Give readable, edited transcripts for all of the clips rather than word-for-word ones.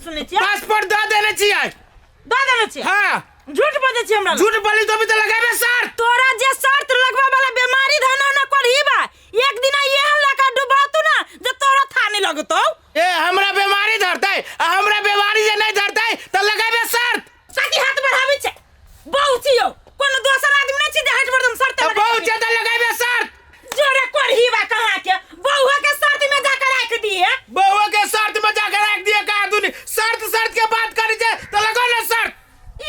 सुनै छियै। पासपोर्ट दऽ देने छियै। दऽ देने छियै? हाँ। झूठ बजै छियै हमरा लग? झूठ बोली तो भी तो लगाबे शर्त। तोरा जे शर्त लगवा वाला बीमारी धना न करही बा, एक दिन एहन लका डुबातू ना जे तोरा था नहीं लगतौ। ए हमरा बीमारी धरतै आ हमरा बीमारी जे नहीं धरतै त लगाबे शर्त। साथी हाथ बढ़ाबै छै, बहु छियौ, कोनो दोसर आदमी नहीं छी जे हाथ बढ़दम शर्त। त बहु छै त लगाबे शर्त। जोरे करही बा कहाँ के बहुआ के शर्त में जाकर राख दिए। बहुआ के शर्त में जाकर राख दिए का दुनी शर्त शर्त के बात करी छै त लगो ना शर्त। ई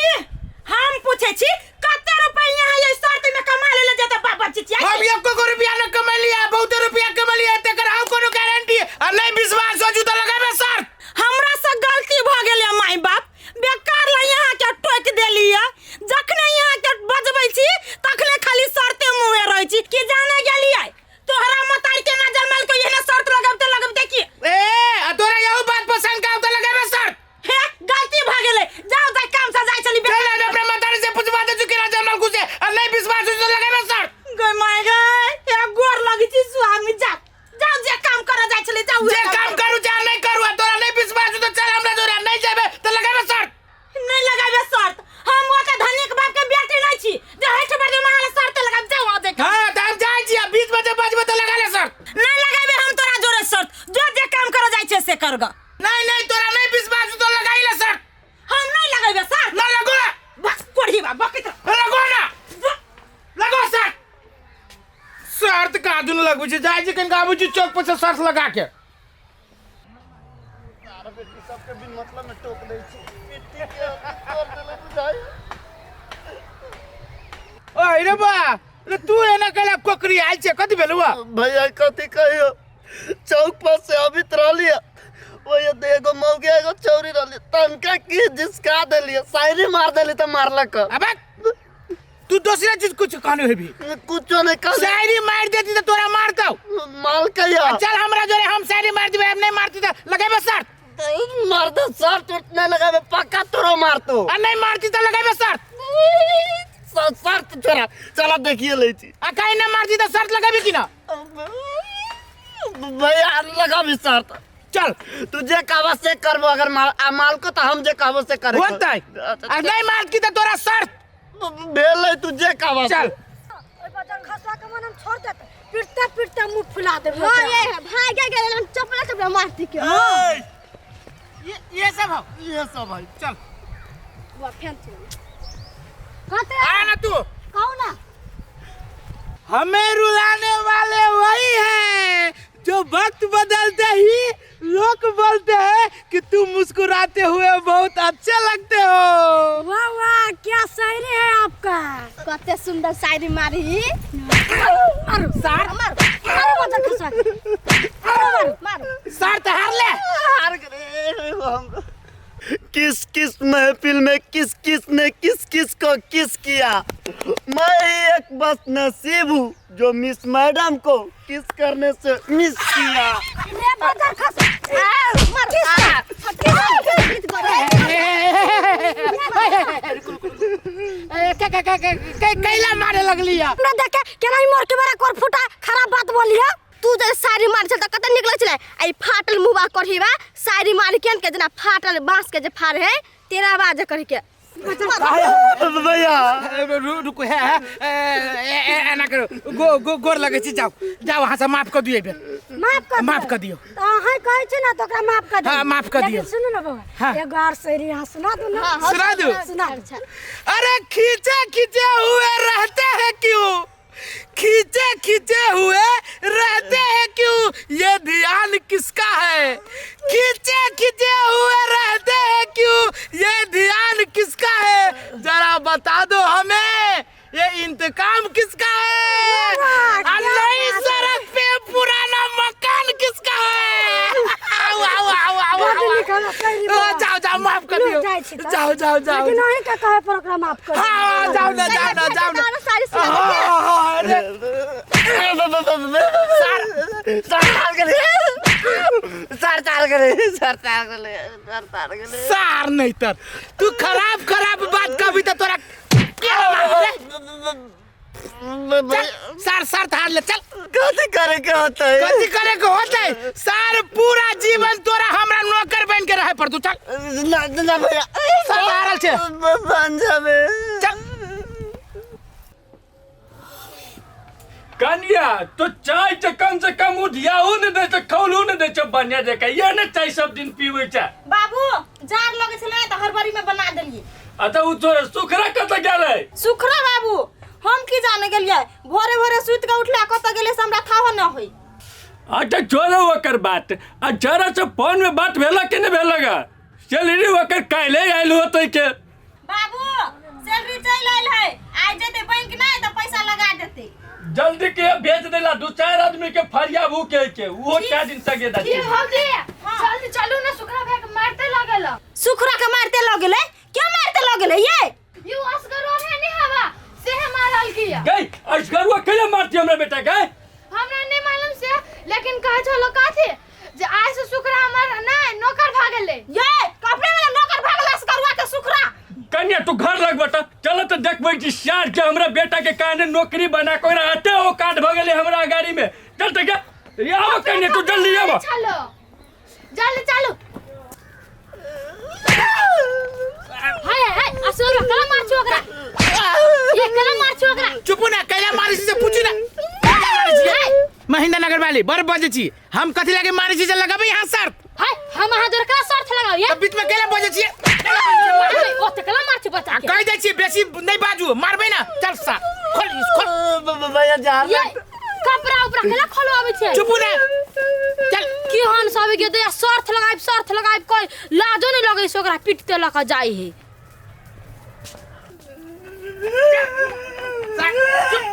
हम पूछे छी कते रुपया ये शर्त में कमा लेले जेते बाबा चिचिया? हम एको गो रुपया न कमेलिया, बहुते रुपया कमेलिया, तेकर आउ कोनो गारंटी आ नहीं विश्वास हो जू त लगाबे शर्त। हमरा से गलती भ गेल माई बाप, बेकार ला यहाँ के टोक देलिए। जखने यहाँ के बजबै छी तखने खाली शर्ते मुँहे रहै छी कि जाने गेलिए तोहरा मतार के ना जन्मल को एहने शर्त लगबते लगबते की। ए आ तोरा यहू बात पसंद का त लगाबे शर्त। हे गलती भ गेलै, जाओ जाय काम से जाय चली। चल आज अपना मतारी से पूछवा दे चुके ना जन्मल कुसे आ नहीं विश्वास हो त लगाबे शर्त। गय my गय हे गोर लगै छी स्वामी, जा जाओ जे काम करे जाय छलै जाओ। जे काम करू जा नहीं करू आ तोरा नहीं विश्वास हो त चल हमरा जोरा नहीं जेबे त लगाबे शर्त। नहीं लगाबे शर्त, हम ओते धनिक बाप के बेटी नहीं छी जे हठ बढ़ दे महाला शर्त लगाब। जाओ आ देख। हां त हम जाय छी आ 20 बजे बजबे त लगा ले शर्त। नहीं लगाबे हम तोरा जोरे शर्त, जो जे काम करे जाय छै से कर ग। नहीं नहीं तोरा नहीं विश्वास हो त लगाई ले शर्त। हम नहीं लगाबे शर्त। ना लगो बस कोढ़ी बा बकित लगो ना लगो शर्त। शर्त का दुन लगबै छै, जाइ छी कनिका आबै छी चौक पर से शर्त लगा के। बेटी सबके बिन मतलब में टोक दै छै, बेटी के तोड़ देले बुझाइ। ओए रे बा रे तू एना कैला कोकरी आयल छै, कथी भेलौ? भैया कथी कहियो, चौक पर से अबित रहलियै, ओहि एगो मौगी एगो चौरी रहली, तनका की जिसका देलियै, शायरी मार देली त मारलक। अबे तू दूसरा चीज कुछ कहने हेबी? कुछो नहीं कहले। शायरी मार देती त तोरा मारतौ। माल कहिया? चल हमरा जोरे हम शायरी मार देबै, हम नहीं मारती त लगेबे शर्त। मार दे शर्त, उठ नहीं लगाबे पक्का तोरो मारतो। आ नहीं मारती त लगेबे शर्त। शर्त छोड़ा, चला देखिए लै छी। आ कहीं नहीं मारती त शर्त लगेबी कि ना? भैया लगाबी शर्त। चल तू जे कहबो से करबो, अगर माल आ माल को तो हम जे कहबो से करे। होतै। आ नहीं मारती त तोरा शर्त भेलै, तू जे कहबो। चल ओहि पर जब खसवा के मन हम छोड़ देते, पिटते पिटते मुंह फुला देबै। हां ये भाग्य गेल, हम चपला चपला मारती के। ये सब हो, ये सब है। चल बुआ फेन चल कहते आ ना तू कहू ना। हमें रुलाने वाले वही हैं जो वक्त बदलते ही लोग बोलते हैं कि तुम मुस्कुराते हुए बहुत अच्छे लगते हो। वाह वाह क्या शायरी है आपका, कते सुंदर शायरी मारी। मारो सार मारो मारो बच्चा खसवा के, मारो मारो सार तो हार ले। हार गए हम। किस किस महफिल में किस किस ने किस किस को किस किया, मैं ही एक बस नसीब हूँ जो मिस मैडम को किस करने से मिस किया। रे बच्चा खसवा मार किस करे कैला मारे लगली है? हमरा देखे केना ई मोर के बड़ा कोर फुटा खराब बात बोलिया। तू जे साड़ी मार छल त कते निकल छलै, आ ई फाटल मुबा करहीबा साड़ी मार के के जेना फाटल बांस के जे फाड़ है तेरा आवाज कर के। भैया रुको है एना करो, गो गो गोर लगे छी, जाओ जाओ वहां से माफ कर दियो, एबेर माफ कर माफ कर दियो। त अहाँ कहै छी ना त ओकरा माफ कर दियो। हाँ, माफ कर दियो। लेकिन सुनू ना बौआ, हाँ। एगो आर शायरी अहाँ सुना दू ना। सुना दू? सुना दू। अरे खींचे खींचे हुए रहते हैं क्यों, खींचे खींचे हुए रहते हैं क्यों, ये ध्यान किसका है? खींचे खींचे हुए रहते हैं क्यों, ये ध्यान किसका है? जरा बता दो हमें, ये इंतकाम किसका है? वाह, क्या नहीं बात है। सड़क पे पुराना मकान किसका है? आओ आओ आओ आओ बड आओ। नीक हमरा शायरी बौआ। जाओ जाओ माफ कर दियो, लुट जाइ छी तऽ। जाओ जाओ जाओ। लेकिन अहीं के कहे पर ओकरा माफ कर दियो। हाँ जाओ ना जाओ ना जाओ ना। साड़ी सुना दे। हाँ, हाँ, अरे सर तार गेलै, सर तार गेलै, सर तार गेलै, सर तार गेलै। सार नहीं तर तू खराब खराब बात कभी तो तोरा के मार रे? चल सार सार थार ले चल। कथी करे के होतै? कथी करे के होतै? सार पूरा जीवन तोरा हमरा नौकर बन के रहे पड़तौ चल ना ना भैया शर्त हारल छै बन जाबे चल कनिया तो चाय से कम से कम उधियाओ ने दे छै खौलो ने दे छै बढ़िया जकाँ ये ने चाय सब दिन पीबै छै बाबू जार लगे छलै तऽ हड़बड़ी में बना देलियै अच्छा उ तोरा सुखरा कतऽ गेलै सुखरा बाबू हम की जाने गेलियै भोरे भोरे सुति कऽ उठला कतऽ गेलै से हमरा थाहो न होई अच्छा छोड़ो ओकर बात आ जरा से फोन में बात भेला कि नहि भेलक सैलरी ओकर काल्हि आयल होतै के बाबू सैलरी चलि आयल है आइ जेतै बैंक नहि तऽ पैसा लगा देतै जल्दी के भेज देला दू चार आदमी के फरियाबू के के उहो चार दिन सगे दा की भौजी जल्दी चलू ना सुखरा भाई के मारते लागल सुखरा के मारते लग गेलै क्यों मारते लग गेलै ये you असगर है नहीं हवा से है मारल किया गई असगरुआ केला मारती हमरा बेटा के हमरा नहीं मालूम से लेकिन कहे छलो काथी जे आइ से सुखरा हमर नहीं नौकर भागले ये कपड़े वाला नौकर भागला असगरुआ के सुखरा कन्या तू घर लग बता चल तो देखबै छी सियार के हमरा बेटा के काने नौकरी बना कोई रहते ओ काट भ गेलै हमरा गाड़ी में चल तो क्या ये आओ कन्या तू जल्दी आबो चलो जल्दी चलो हाय हाय असगरुआ कला मार छु ओकरा ये कला मार छु ओकरा चुपू ना कैला मारै छी से पूछू ना कैला मारै छी हाय महेंद्र नगर वाली बड़ बजै छी हम कथी लागे मारै छी से लगाबै यहाँ शर्त हाय हम अहाँ जोर कला शर्त लगाओ ये तऽ बीच में कैला बजै छियै कैला बजै छियै? हाय ओते कला मार छु बच्चा आ के कहि दै छियै बेसी नहि बाजू मारबै ना चल सा खोल खोल भैया जा ये कपड़ा उपरा केला खोलो आबै छै चुपू ना चल की हन सब के दया शर्त लगाइब शर्त लगाइब कोई लाजो नहीं लगै छै ओकरा पीटते लऽ कऽ जाइ है सा, चुप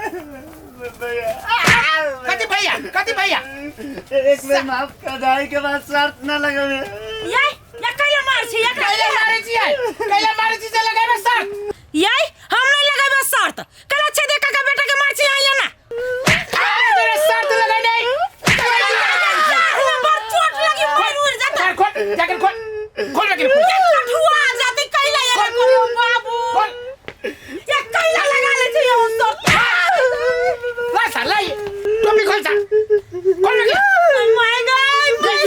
कथी भैया कथी भैया एक में माफ कर दाई के बाद शर्त ना लगावे ये ये कैला मार छी ये कैला मारै छियै कैला मारै छी से लगाबै शर्त ये हम नहीं लगाबे शर्त कैला छे दे काका बेटा के मार छी यहाँ ना अरे तोरा शर्त लगाइ नहीं हमरा बड़ चोट लगी मर उड़ जाता खोल जाकर खोल खोल जाकर खोल ये कठुआ जाते कैला ये करियो बाबू खोल ये कैला लगा ले छी हम शर्त ला सा ला ये टोपी खोल सा खोल जाकर my God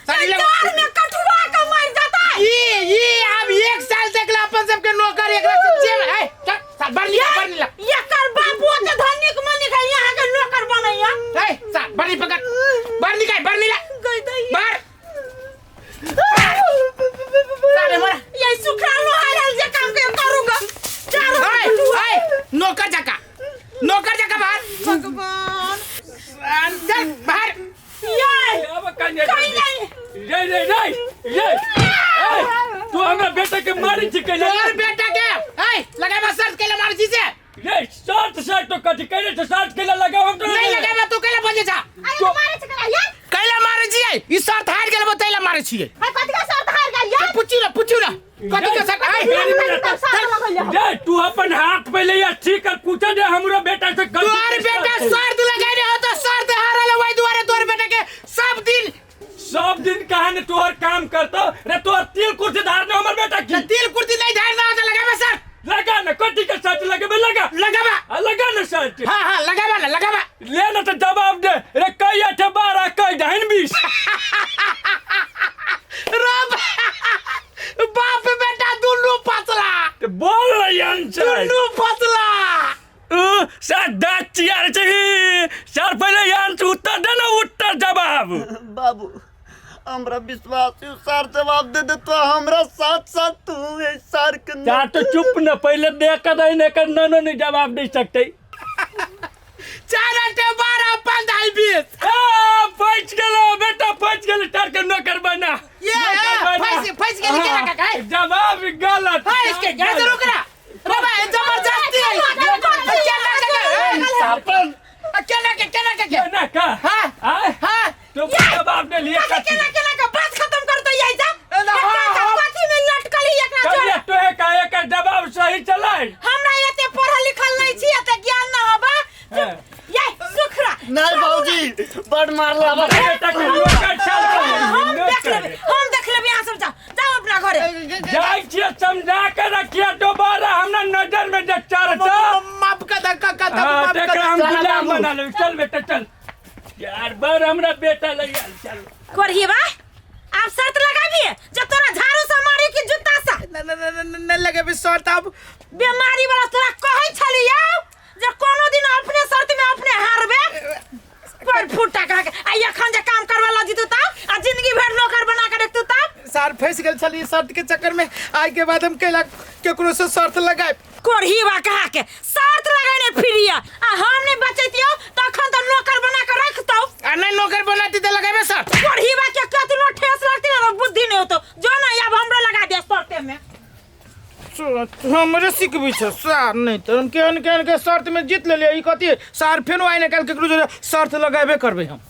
साड़ी लगा कार में कठुआ के मर जाता ये अब एक साल तक ला अपन सबके नौकर एकरा से जेब है चल साल बढ़ नीला बढ़ नीला ये कर बाबू के धनिक मनिक है यहाँ के नौकर बनैया ए साल बढ़ नी पकड़ बढ़ निकाल बढ़ नीला गई दई बढ़ साले मरा ये सुखरा लोहार जे काम के करूंगा चारों ए ए नौकर जका नौकर जका बाहर भगवान चल बाहर ये अब कन्या कहीं नहीं रे रे रे रे ए, तू हमरा बेटा के मारी छी कैला तोहर बेटा के ए लगाबा शर्त कैला मारै छी से रे शर्त शर्त तो कथी कैले छै शर्त कैला लगाओ हम तो नहीं लगाबा तू कैला बजे छा अरे तो मारे छकरा यार कैला मारै छियै ई शर्त हार गेल तैला मारै छियै हाय कथि का शर्त हार गेल यार पूछी ना पूछी ना कथी के शर्त ए रे तू अपन हाथ पहले या ठीक कर पूछे दे हमरो बेटा से गलती तोहर के बेटा शर्त है। शर्त लगाने हो तो शर्त हारल वही दुआरे तोहर बेटा के सब दिन सब दिन कहा ने तोहर काम करतो रे तोहर तिल कुर्सी धारने हमर बेटा की तिल कुर्ती नहीं धारना हो तो लगाबा शर्त लगा ना कथी के शर्त लगेबे लगा लगाबा आ, लगा ना शर्त हाँ हाँ लगाबा ना लगाबा ले ना तो जवाब दे रे कई आठ 12 कई दहन 20 रब बाप बेटा दुनू पतला ते बोल रही आंसर दुनू पतला सर दाँत चियार छै सर पहिले आंसर उत्तर दे ना उत्तर जवाब बाबू हमरा विश्वास है सर जवाब दे दे तो हमरा साथ साथ तू ए सर के जा तो चुप न पहिले दे कर दे ने कर नो नो नहीं जवाब दे सकते 4 8 12 15 20 आ फंस गेलो बेटा फंस गेलो तार के नौकर बना ये, नौकर बना। फंस- फंस गेली केना काका, हे? जवाब गलत हाय इसके यहाँ से रुक रहा रे भाई जबरदस्ती है केना के सापन केना के केना के केना का हाँ आय हाँ तो जवाब दे लिए कथी केना केना के बात खत्म कर दो यही जा ना, हाँ, हाँ। कथी में लटकल ही एकरा चलिए जोड़ तो एक एक जवाब सही चलाय हमरा एते पढ़ल लिखल नहीं छी एते ज्ञान न हबा हाँ। ये सुखरा नहीं बाबूजी बड़ मारला हमर बेटा के नौकर चल हम देख लेबे हम देख लेबे यहाँ सब जाओ जाओ अपना घरे जाइ छियै समझा के रखिए दोबारा हमरा नजर में जे चढ़ता माफ कर दे काका तब हाँ माफ कर देखा हम दे गुलाम बना लेबै चल बेटा चल यार बड़ हमरा बेटा लग गेल चल कोरहीबा आब शर्त लगाबिए जे तोरा झाड़ू से मारी कि जूता से न न न न न लगेबे शर्त आब बीमारी वाला तोरा कहै छलियौ जे कोनो दिन अपने शर्त में अपने हारबे पर फुटा कह के आ एखन जे काम करवा लग जेतौ तब आ जिंदगी भर नौकर बना के रखतौ तब सार फंस गेल छली शर्त के चक्कर में आइ के बाद हम कैला केकरो से शर्त लगाए कोढ़ी बा कहा के शर्त लगैने फिरिया आ हम नहीं बचैतियौ तखन तऽ नौकर बना के रखतौ आ नहीं नौकर बनाती तो लगाबे शर्त कोढ़ी बा के कतनो ठेस लगती ना बुद्धि नहीं होतो जो ना अब हमरो लगा दे शर्ते में हमरे सिखबी छै सार नहीं तो हम केहन केहन के शर्त में जीत लेलियै ई कथी सार फेनो आइ ने काल्हि केकरो जोरे शर्त लगाबे करबै हम।